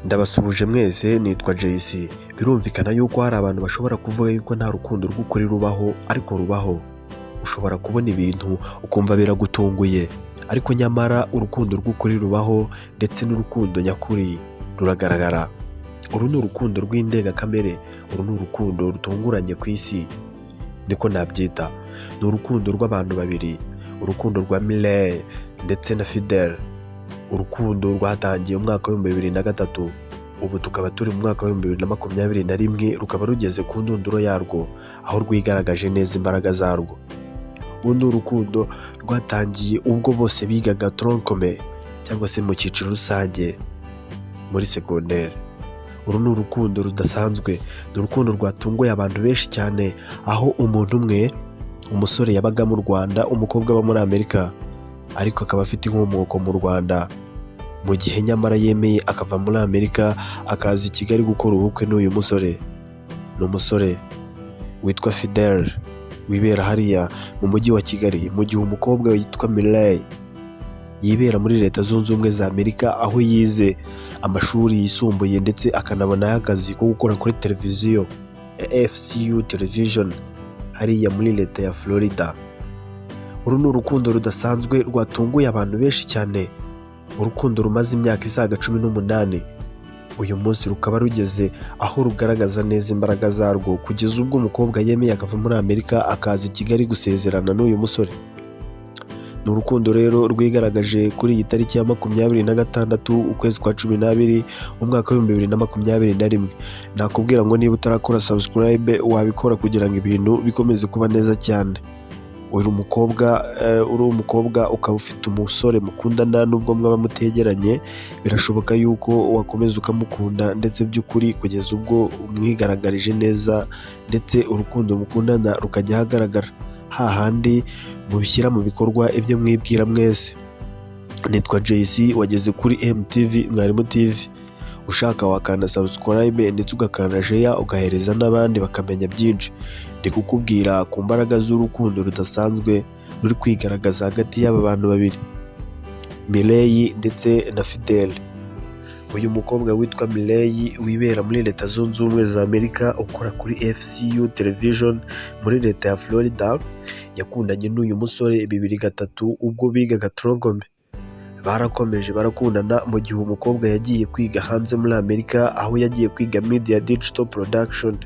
Ndabasuhuje mwese, nitwa JC. Birumvikana yuko hari abantu bashobora kuvuga yuko nta rukundo rw'ukuri rubaho, ariko rubaho. Ushobora kubona ibintu ukumva biragutunguye, ariko nyamara urukundo rw'ukuri rubaho, ndetse n'urukundo nyakuri ruragaragara. Uru ni urukundo rw'indengakamere, uru ni urukundo rutunguranye ku isi, niko nabyita. Ni urukundo rw'abantu babiri, urukundo rwa Mireille ndetse na Fidele. Urukundo rwatangiye mu mwaka wa 2003, ubu tukaba turi mu mwaka wa 2021, rukaba rugeze ku ndunduro yarwo, aho rwigaragaje neza imbaraga zarwo. Uru ni urukundo rwatangiye ubwo bose bigaga tronc commun, cyangwa se mu cyiciro rusange muri segonderi. Uru ni urukundo rudasanzwe, ni urukundo rwatunguye abantu benshi cyane, aho umuntu umwe, umusore yabaga mu Rwanda, umukobwa aba muri Amerika, ariko akaba afite inkomoko mu Rwanda, mu gihe nyamara yemeye akava muri Amerika akaza i Kigali gukora ubukwe n'uyu musore. Ni umusore witwa Fidele wibera hariya mu mujyi wa Kigali, mu gihe umukobwa witwa Mireille yibera muri Leta Zunze Ubumwe za Amerika, aho yize amashuri yisumbuye ndetse akanabonayo akazi ko gukora kuri televiziyo ya FCU Television hariya muri leta ya Florida. Uru ni urukundo rudasanzwe rwatunguye abantu benshi cyane, urukundo rumaze imyaka isaga 18, uyu munsi rukaba rugeze aho rugaragaza neza imbaraga zarwo, kugeza ubwo umukobwa yemeye akava muri Amerika akaza i Kigali gusezerana n'uyu musore. Ni urukundo rero rwigaragaje kuri iyi tariki ya 26 ukwezi kwa 12 umwaka wa 2021. Nakubwira ngo niba utarakora subscribe wabikora kugira ngo ibintu bikomeze kuba neza cyane. Uri umukobwa ukaba ufite umusore mukundana, nubwo mwaba mutegeranye, birashoboka yuko wakomeza ukamukunda ndetse by'ukuri kugeza ubwo umwigaragarije neza, ndetse urukundo mukundana rukajya ahagaragara, hahandi mubishyira mu bikorwa ibyo mwibwira mwese. Nitwa JC, wageze kuri MTV Mwarimu TV. Ushaka wakanda subscribe ndetse ugakanda share, ugahereza n'abandi bakamenya byinshi. Ndi kukubwira ku mbaraga z'urukundo rudasanzwe ruri kwigaragaza hagati y'aba bantu babiri, Mireille ndetse na Fidele. Uyu mukobwa witwa Mireille wibera muri Leta Zunze Ubumwe za Amerika, ukora kuri FCU Television muri leta ya Florida, yakundanye n'uyu musore 2003 ubwo bigaga tronc commun. Barakomeje barakundana, mu gihe umukobwa yagiye kwiga hanze muri Amerika, aho yagiye kwiga media digital production,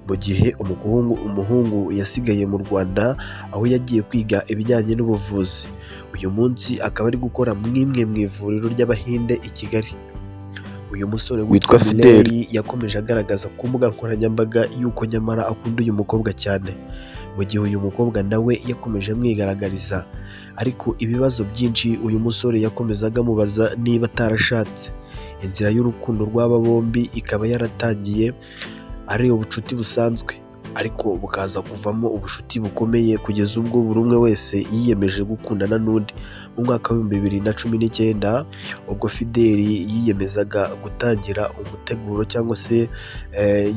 mu gihe umuhungu yasigaye mu Rwanda, aho yagiye kwiga ibijyanye n'ubuvuzi. Uyu munsi akaba ari gukora mu imwe mu ivuriro ry'Abahinde i Kigali. Uyu musore witwa Fidele yakomeje agaragaza ku mbuga nkoranyambaga yuko nyamara akunda uyu mukobwa cyane, mu gihe uyu mukobwa nawe yakomeje amwigaragariza, ariko ibibazo byinshi uyu musore yakomezaga amubaza niba atarashatse. Inzira y'urukundo rw'aba bombi ikaba yaratangiye ari ubucuti busanzwe, ariko bukaza kuvamo ubucuti bukomeye, kugeza ubwo buri umwe wese yiyemeje gukundana n'undi. Mu mwaka wa 2019, ubwo Fideli yiyemezaga gutangira umuteguro, cyangwa se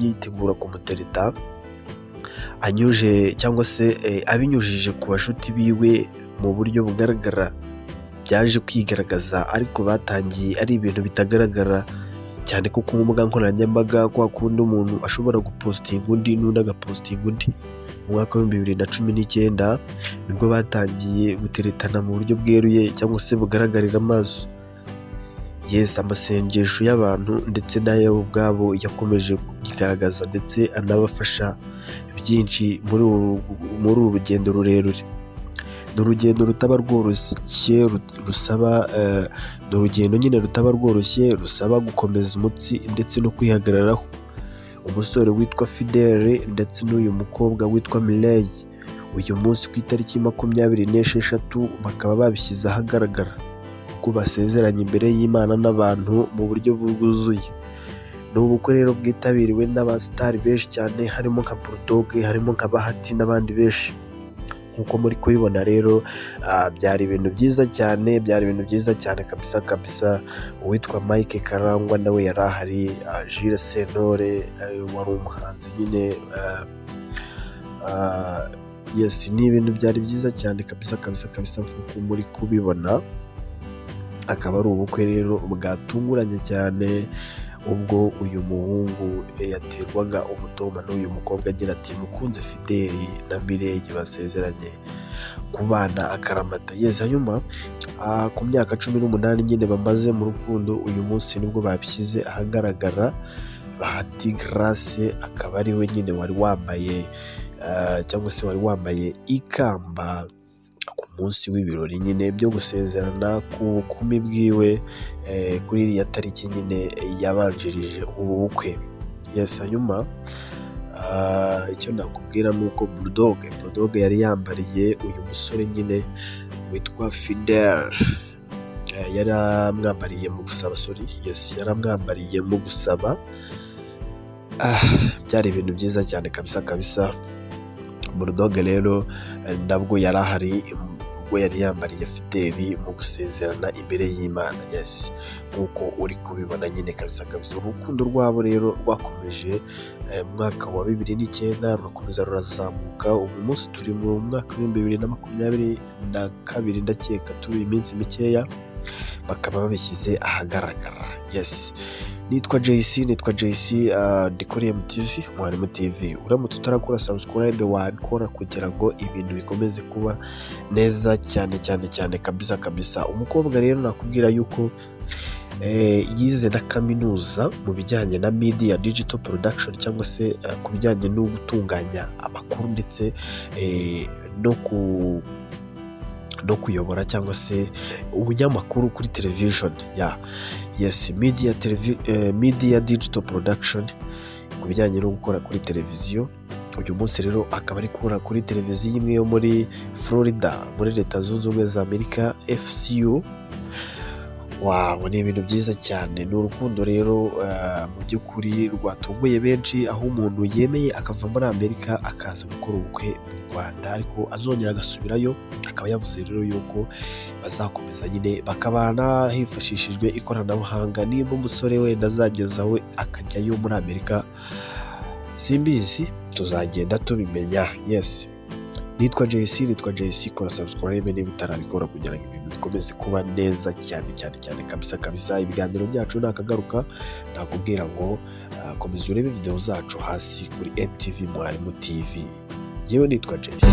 yitegura kumutereta, anyuje cyangwa se abinyujije ku bashuti biwe mu buryo bugaragara, byaje kwigaragaza, ariko batangiye ari ibintu bitagaragara cyane ko ku mbuga nkoranyambaga, kwa kundi umuntu ashobora gupostinga undi n'undi agapostinga undi. Mu mwaka wa 2019 nibwo batangiye guteretana mu buryo bweruye cyangwa se bugaragarira amaso. Yes, amasengesho y'abantu ndetse n'ayabo ubwabo yakomeje kuyigaragaza, ndetse anabafasha byinshi muri uru rugendo rurerure. Ni urugendo rutaba rworoshye rusaba, ni urugendo nyine rutaba rworoshye, rusaba gukomeza umutsi ndetse no kwihagararaho. Umusore witwa Fidele ndetse n'uyu mukobwa witwa Mireille, uyu munsi ku itariki 26 bakaba babishyize ahagaragara ubwo basezeranye imbere y'Imana n'abantu mu buryo bwuzuye. Ni ubukwe rero bwitabiriwe n'abasitari benshi cyane, harimo nka Bulldog, harimo nka Bahati n'abandi benshi. Nk'uko muri kubibona rero, byari ibintu byiza cyane, byari ibintu byiza cyane kabisa kabisa. Uwitwa Mike Karangwa nawe yari ahari, Jules Sentore wari umuhanzi nyine, yes, ni ibintu byari byiza cyane kabisa kabisa kabisa nk'uko muri kubibona. Akaba ari ubukwe rero bwatunguranye cyane, ubwo uyu muhungu yaterwaga umutoma n'uyu mukobwa agira ati: "Mukunzi Fideli na Mireille basezeranye kubana akaramata." Yes, hanyuma ku myaka 18 nyine bamaze mu rukundo, uyu munsi nibwo babishyize ahagaragara. Bahati Grace akaba ari we nyine wari wambaye cyangwa se wari wambaye ikamba ku munsi w'ibirori nyine byo gusezerana ku bukumi bwiwe, kuri iriya tariki nyine yabanjirije ubu bukwe. Yes, hanyuma icyo nakubwira ni uko Bulldog yari yambariye uyu musore nyine witwa Fidel, yari amwambariye mu gusaba, sorry, yes, yari amwambariye mu gusaba. Byari ibintu byiza cyane kabisa kabisa. Bulldog rero nabwo yari ahari ubwo yari yambariye Fideli mu gusezerana imbere y'Imana. Yes, nk'uko uri kubibona nyine kabisa kabisa. Urukundo rwabo rero rwakomeje mu mwaka wa 2009, rurakomeza rurazamuka. Ubu munsi turi mu mwaka wa 2022, ndakeka turi iminsi mikeya bakaba babishyize ahagaragara. Yes, nitwa JC, nitwa JC, ndi kuri MTV, Mwarimu TV. Uramutse utarakora subscribe wabikora kugira ngo ibintu bikomeze kuba neza cyane cyane cyane kabisa kabisa. Umukobwa rero nakubwira yuko yize na kaminuza mu bijyanye na media digital production, cyangwa se ku bijyanye no gutunganya amakuru ndetse no kuyobora cyangwa se ubunyamakuru kuri television ya, yes, media digital production, ku bijyanye no gukora kuri televiziyo. Uyu munsi rero akaba ari gukora kuri televiziyo imwe yo muri Florida, muri Leta Zunze Ubumwe za Amerika, FCU. Wow, ni ibintu byiza cyane. Ni urukundo rero mu by'ukuri rwatunguye benshi, aho umuntu yemeye akava muri Amerika akaza gukora ubukwe mu Rwanda, ariko azongera agasubirayo. Akaba yavuze rero yuko bazakomeza nyine bakabana hifashishijwe ikoranabuhanga. Niba umusore wenda azageza we akajyayo muri Amerika, simbizi, tuzagenda tubimenya. Yes, nitwa JC, nitwa JC. Kora subscribe niba utarabikora kugira ngo ibintu bikomeze kuba neza cyane cyane cyane kabisa kabisa. Ibiganiro byacu nakagaruka. Nakubwira ngo komeza urebe video zacu hasi kuri MTV Mwarimu TV. Yewe, nitwa JC.